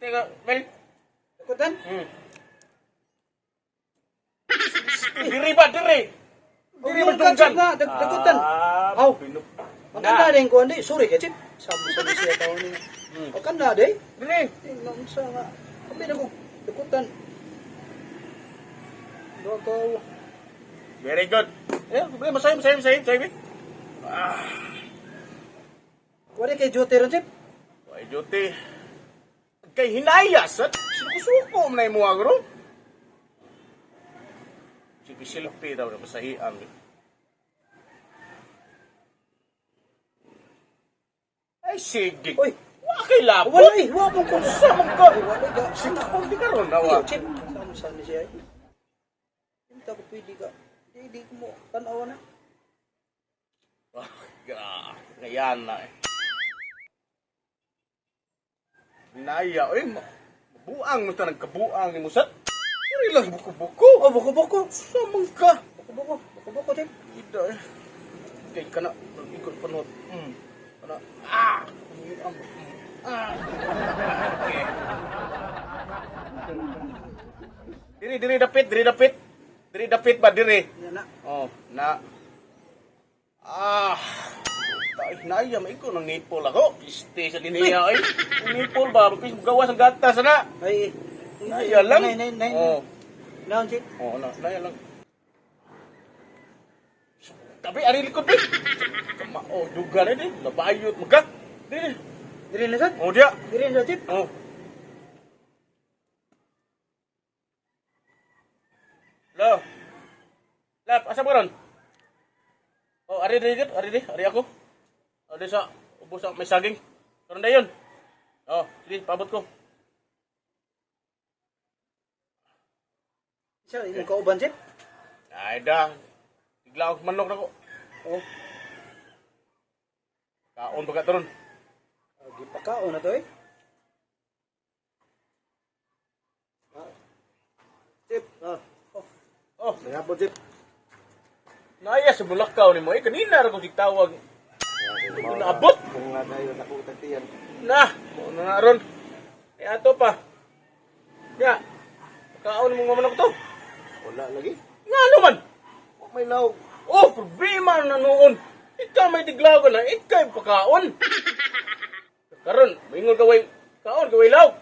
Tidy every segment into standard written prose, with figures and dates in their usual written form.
Teka, Mel. Dakutan? Diri ba, diri? Diri ba Diri ka, Chip, dunggan? nga. Dakutan. Ah, Aw. Ang Na. kanda din ko, hindi. Sorry ka, Chip. Sabi sa siya tao niya. Ang kanda din. Diri. Tingnan sa nga. Kami na ko. Dakutan. Doko. Very good. Eh, masaya, masaya, masaya, masaya. Wala kay duty ron, Chip. Why, duty. Kay hinaya, sir. Sinukusuko mo na yung mga gro. Sige, silpi daw na masahian. Ay, sige. Uy. Wa kay labot. Wala eh. Wa mong kung Sa mong ka. Ay, wala ka. Sige, kung di ka ron, nawa. Ay, Chip. Saan saan ni siya eh? Hindi ko pwede ka. Di, di ko mo. Tanawa na. Ah, grabe. Ngayon na eh. Naya, eh. Buang mo ta nagkabuang ni Musat. Diri lang buko-buko. Oh, buko-buko. Sa mong ka. Buko-buko. Buko-buko, Chip. Ida eh. Kay kana ikot panot. Kana ah. Ang ah. Okay. Diri diri dapit, diri dapit. Diri dapit ba diri? Yan na. Oh, na. Ah. Tay naya maiko ng nipple ako. Piste sa diniya ay. Ang nipple ba pis gawas ang gatas ana. Ay, Naya lang. Nay, nay, nay. Oh. Naon, Chip? Oo, na, naya lang. Tabi, ari likod, bi. Kamao, duga na di. Nabayot, maga. Di, di. Diri na, sad? Oh, diya. Diri na, Chip? Oh. Lo. Lap, asa mo ron? Oh, ari di, ari di, ari ako. Ari sa, ubos sa may saging. Karon dayon. Oh, sige, paabot ko. Siya, imong kauban, Chip? Ay da. Bigla ako manok na ko. Oh. Kaon pa ka taron. Gipakaon na to eh. Chip, ah. Oh. Oh, Nangapon, Chip. Naya sa Bulacau ni mo eh. Kanina ra ko tawag. Naabot. Kung nga tayo nakutag tiyan. Na, mo na na ron. Eh ato pa. Ya. Kaon mo manok to. Wala lagi. Nga naman. Wa may laog. Oh, problema na noon. Ikaw may tiglaw ka na, ikaw yung pakaon. Karon, maingon ka way, kaon ka way laog.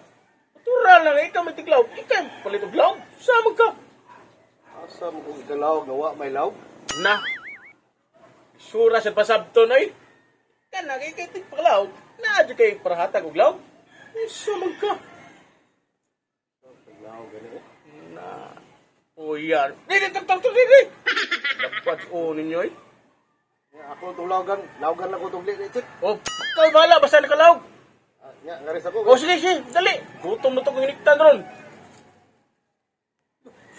Natural lang, ikaw may tiglaw, ikaw yung palit og laog. Sama ka. Asa mo kung ikalaog nga wa may laog? Na. Sura sa pasabton ay. Kana kay kay tigpalaog. Na adyo kay parahatag og laog. Sama ka. Laog gani eh. Na. O yan. Dili tag tag dili. Dapat o ninyo eh. Nya, ako itong laogan, laogan lang ko itong li, Chip. Oh, ikaw bahala basta nakalaog. Ah, nya, ngaris ako. O sige sige, dali. Gutom na to kung hiniktan ron.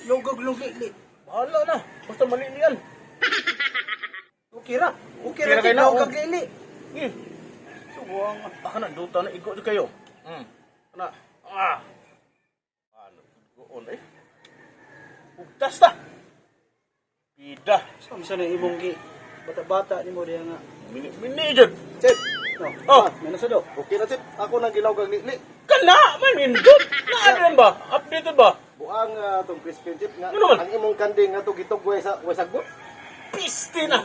Lugog lugli. li. Bahala na. Basta malilian. Okay ra. Okay Okay ra ra, kayo Chip. na, oh. Lugog lili. Eh. Subuang. Ah, na duta na igo kayo. Ana. Ah. Ano goon eh. Ugtas ta. Pida. Sa sa na imong gi bata-bata nimo diya nga. Mini mini jud. Chip, No. Oh. Ah, may nasa do. okay na, Chip. Ako nang gilawgang li. Kana man nindot. Naadyan ba? Updated ba? Buang ah, tong crispy, Chip. Nga, Ano naman? ang imong kanding nga to gitugway sa way sagbot. Piste na.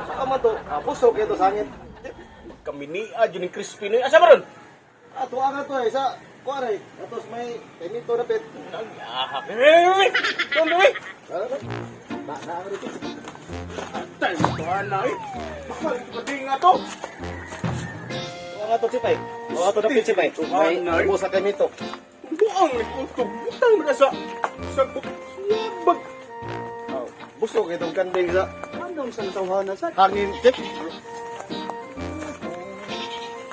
Saka man to, ah, busog ito sa hangin. Chip, Kaminia jud ni crispy ni. Asa ba ron? ato ang ato eh, sa kuan ay. Atos may kaimito na pit. Nagyahak. Eh, Tuloy. Ah, Na na ang rito. Atay, na eh. Bakal ito nga to. Ang ato, Chip ay. Ang ato na pit, Chip ay. May Ano, eh? mo sa kaimito. Buang ni untog. Butang na sa yabag. Oh, busog itong kanding sa Anong sa tawhana sa? hangin, Chip.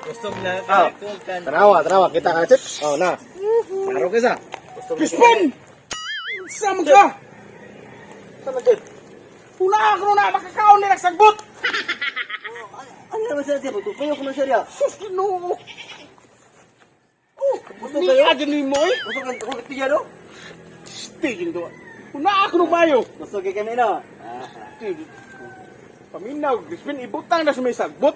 Gusto na Ah. Tanawa, tanawa. Kita ka, Chip. Oh, na. Naro kisa. Crispin! Sama ka! Sama, Chip. Wala ako na makakaon ni nagsagbot! Ano naman sa Chip? Tupayo ko man siya diya. Sus, ginoo! Oh, Gusto ni kayo? adyo ni mo eh. Gusto ka kung tiya do? Stay yun doon. Una ako nung mayo. Gusto kay kami no. Stay. Paminaw, Crispin, ibutang na sa may sagbot.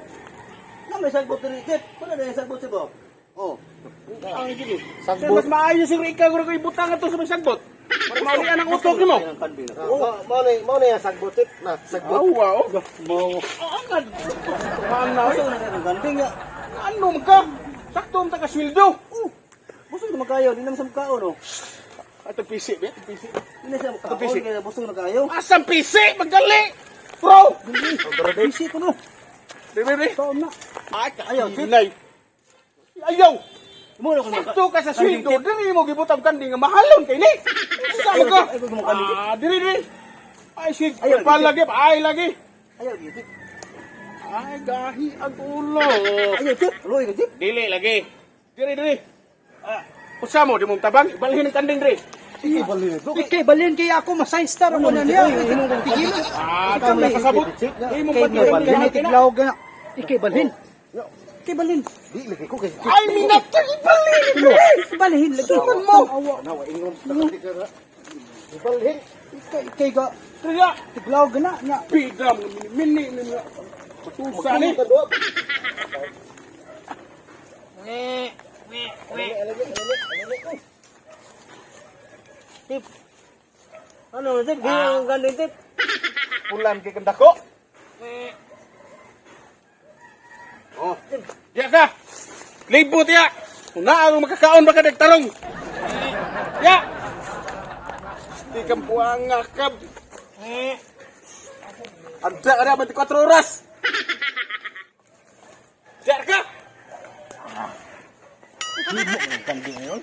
Na may sagbot diri, Chip. Wala na yung sagbot Chip. Oh. Oh. Buang gid eh. Sagbot. Mas maayo siguro ikaw guro ko ibutang ato sa may sagbot. Para maulian ang utok nimo. Oh, mao na mao na yung sagbot chip na sagbot. Awa oh. Mo. Angad. Ano? Busog na kayo ng kanding ya. Ano man ka? Sakto man ta ka sweldo. Oh, busog na kayo, di naman sa mukhaon oh. Ato PC, be, ato PC. Di na siya mukhaon, PC. kaya busog na kayo. Asang PC? Magali. Bro. Busy ko no. Be, be, be. Taon na. Ay, ayaw, tinay. Ayaw. Mo na ko ng Sakto ka sa sweldo, diri mo gibutang kanding nga mahalon kay ni. Sa ka? Ayaw, ayaw, kanding. Ah, diri diri. Ay, shit, Ayaw, pa lagi, ay lagi. Ayaw, tip. Ay, gahi ang ulo. Ayaw, tip. Luoy ka, tip. Dili lagi. Diri diri. Ah, usa mo di mo tabang, ibalhin ang kanding diri. Sige balhin ito. Ikay, balhin kay ako, masay star ako na niya. Tigilan. Ah, ikaw na kasabot. Di mo Ikay, pati balhin, tiglaw ka na. Ikay, balhin. Ikay, balhin. Di lagi ko kay Ay, minatag ibalhin. Ikay, balhin. Lagi. Suman mo. Nawa ingon sa ka na. Balhin. Ikay, ikay ka. Kaya, Tiglaw ka na. Nga. pida mo mini mini ni. Matusa ni. Tip. Ano, tip? Ganyan ang kanding, tip. Pulan kay kandako. Oh. Diya ka. Libot ya. Una ang makakaon ba ka tarong. Ya. Di kang buanga ka. Anda ka na 24 oras. Diya ka. Kanding ngayon.